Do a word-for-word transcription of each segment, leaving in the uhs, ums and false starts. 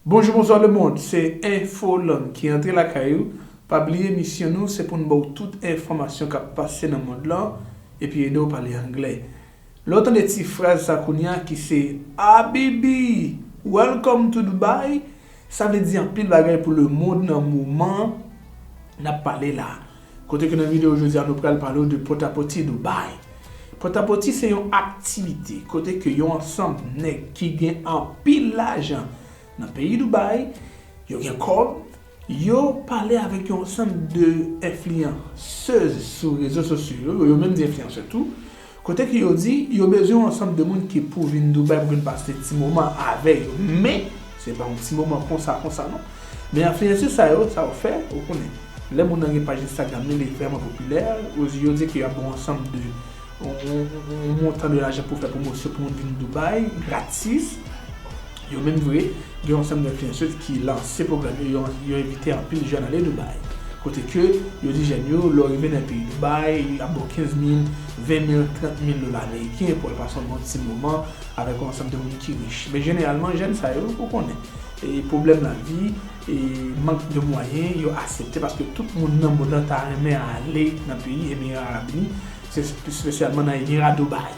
Bonjou, bonswa lemonn, se Enfolang ki antre lakay ou. Pa bliye misyon nou se pou n ba w tout enfòmasyon k ap pase nan mond lan epi ede w pale anglè. Lè w tande ti fraz sa kounye a ki se Habibi, welcome to Dubai, sa vle di anpil bagay pou lemonn nan moman n ap pale la. Kote ke nan videyo jodi a nou pral pale w de pòtapòti Dubai. Pòtapòti se yon aktivite kote ke yon ansanm nèg ki gen anpil lajan nan peyi Dubai, yo gen kòb, yo pale avèk yon ansanm de enfliyansèz sou rezo sosyo yo, yo menm di enfliyansè tou, kote ke yo di yo bezwen yon ansanm de moun ki pou vin Dubai pou vin pase ti moman avè yo. Men, se pa yon ti moman konsa, konsa non. Men enfliyansè sa yo, sa yo fè, ou konnen. Lè moun nan gen paj Instagram li, li vrèman popilè, yo di ke y ap ba w ansanm de yon, yon, yon, yon montan de lajan pou fè pwomosyon pou moun vin Dubai, gratis. Yo menm vre, gen yon ansanm de enfliyansè ki lanse pwogram yo, yo, yo envite anpil jèn ale Dubai. Kote ke yo di jèn yo, lè w rive nan peyi Dubai, y ap ba w kenz mil, ven mil, trant mil dola ameriken pou al pase yon bon ti moman avèk yon ansanm de moun ki rich. Men jeneralman, jèn sa yo, ou konnen, e pwoblèm lavi, e mank de mwayen, yo aksepte paske tout moun nan mond lan ta renmen ale nan peyi Emira Arab Ini, se espesyalman nan Emira Dubai.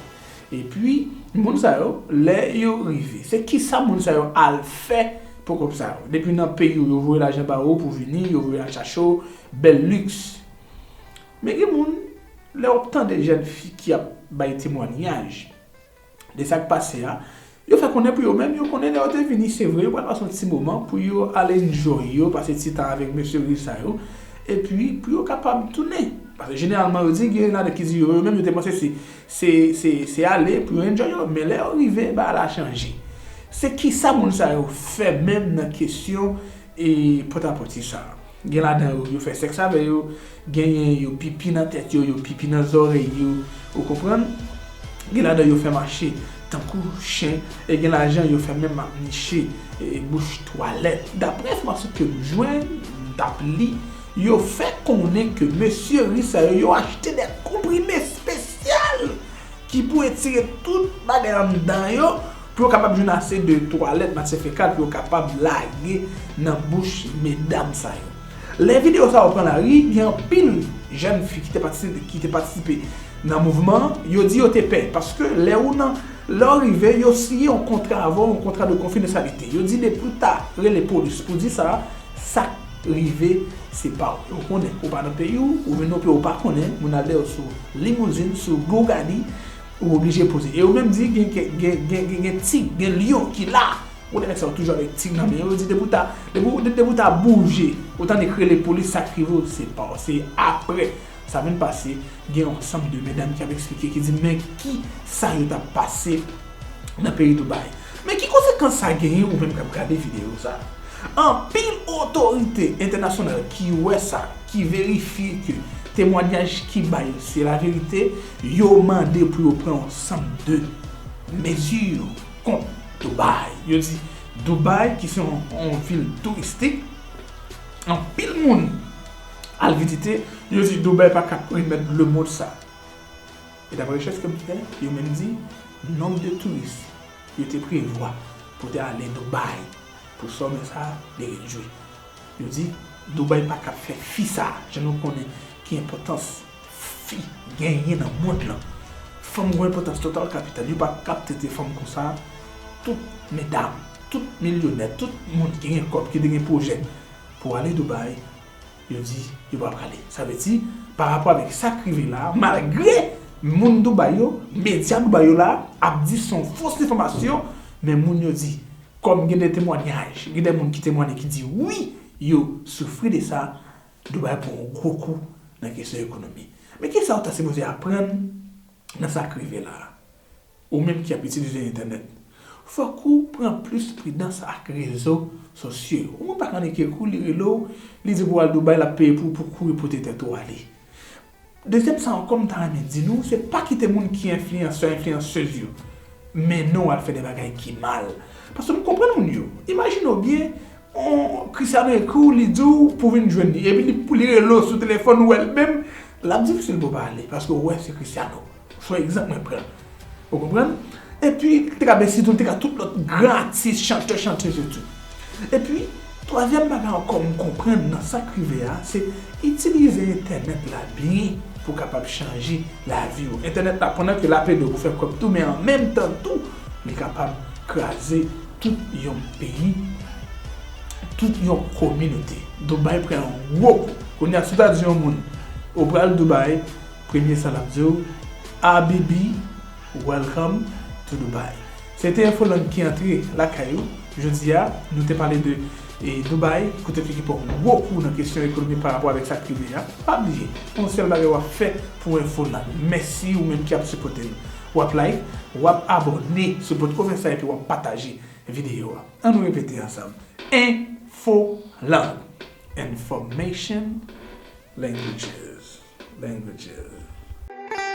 Epi, moun sa yo, lè yo rive, se kisa moun sa yo al fè pou kòb sa yo? Depi nan peyi w, yo voye lajan ba ou pou vini, yo voye al chache w, bèl liks. Men gen moun, lè w ap tande jèn fi ki ap bay temwanyaj de sa k pase a, yo fè konnen pou yo menm, yo konnen lè yo te vini, se vre, yo pral pase yon ti moman pou yo al enjoy yo, pase ti tan avèk mesye rich sa yo, epi pou yo kapab tounen. Paske jeneralman, yo di, gen ladan ki di yo, yo menm yo te panse se, se, se, se ale pou yo enjoy yo, men lè yo rive, bagay la chanje. Se kisa moun sa yo fè menm nan kesyon e pòtapòti sa? Gen ladan yo, yo fè sèks avè yo, genyen yo pipi nan tèt yo, yo pipi nan zòrèy yo, ou konprann? Gen ladan yo fè mache tankou chen, e gen lajan yo fè menm ap niche e, bouch twalèt. Daprè enfòmasyon ke m jwenn, m t ap li, yo fè konnen ke mesye rich sa yo, yo achte de konprime espesyal ki pou etire tout bagay anndan yo, pou yo kapab jwenn ase de twalèt, matyè fekal, pou yo kapab lage nan bouch medam sa yo. Lè videyo sa yo pran lari, gen anpil jèn fi ki te patisipe, ki te patisipe nan mouvman an, yo di yo te pè, paske lè ou nan, lè w rive, yo siyen yon kontra avè w, yon kontra de konfidansyalite. Yo di depi w ta rele polis pou di sa, sa k rive, se pa w. Ou konnen, ou pa nan peyi w, ou vin nan peyi w pa konnen, moun al dèyè w sou limouzin, sou Bugatti, ou oblije poze. E yo menm di gen, gen, gen, gen, gen, gen tig, gen lyon ki la. Ou konnen nèg sa yo toujou avèk tig nan men yo, yo di depi w ta, depi w, depi w ta bouje, ou tande k rele polis, sa k rive w, se pa w. Se apre sa vin pase, gen yon ansanm de medam ki ap eksplike, ki di men ki sa yo t ap pase nan peyi Dubai. Men ki konsekans sa genyen ou menm k ap gade videyo sa? Anpil otorite entènasyonal ki wè sa, ki verifye ke temwanyaj ki bay se laverite, yo mande pou yo pran yon ansanm de mezi kont Dubai. Yo di Dubai, ki se yon, yon vil touristik, anpil moun al vizite, yo di Dubai pa ka remèt lemonn sa. E daprè rechèch ke m fè, yo menm di nonb de touris yo te prevwa pou te ale Dubai pou sòmè sa a, li redui. Yo di Dubai pa ka fè fi sa, jan nou konnen ki enpòtans fi genyen nan mond lan. Fanm gen enpòtans total kapital, yo pa ka trete fanm konsa. Tout medam, tout milyonè, tout moun ki gen kòb, ki te gen pwojè pou ale Dubai, yo di yo pa prale. Sa vle di, pa rapò avèk sa k rive la, malgre moun Dubai yo, medya Dubai yo la, ap di se yon fos enfòmasyon, men moun yo di, kòm gen de temwanyaj, gen de moun ki temwanye ki di wi, yo soufri de sa, Dubai pran yon gwo kou nan kesyon ekonomi. Men kisa w ta sipoze aprann nan sa k rive la a? Ou menm ki ap itilize entènèt, fòk ou pran plis pridans ak rezo sosyo yo. Yon moun pa ka annik ekri w, li rele w, li di pou w al Dubai, l ap peye pou w, pou w kouri pote tèt ou ale. Dezyèm sa ankò m ta renmen di nou, se pa kite moun ki enfliyansè, enfliyansèz yo mennen w al fè de bagay ki mal. Paske m konprann moun yo. Imajine w byen, on, Cristiano ekri w, li di w pou w vin jwenn li. Epi li, li rele w sou telefòn, ou wè l menm, l ap difisil pou w pa ale, paske w wè se Cristiano. Se yon egzanp mwen pran. Ou konprann? Epi, li te ka besi tou, li te ka tout lòt gran atis, chantè, chantèz yo tou. Epi, twazyèm bagay ankò m konprann nan sa k rive a, se itilize entènèt la byen pou kapab chanje lavi w. Entènèt la, pandan ke l ap ede w pou fè kòb tou, men an menm tan tou, li kapab kraze tout yon peyi, tout yon kominote. Dubai pran yon gwo kou. Kounye a, si w ta di yon moun, ou pral Dubai, premye sa l ap di w, Habibi, welcome to Dubai. Se te Infoland ki antre lakay ou. Jodi a, nou te pale de e, Dubai, kote ke ki pran gwo kou nan kesyon ekonomi pa rapò avèk sa k rive a. Pa bliye, yon sèl bagay w ap fè pou Infoland. Mèsi ou menm ki ap sipòte n. W ap like, w ap abòne, si w potko fè sa, epi w ap pataje videyo a. An nou repete ansanm. Infoland. Information, languages, languages.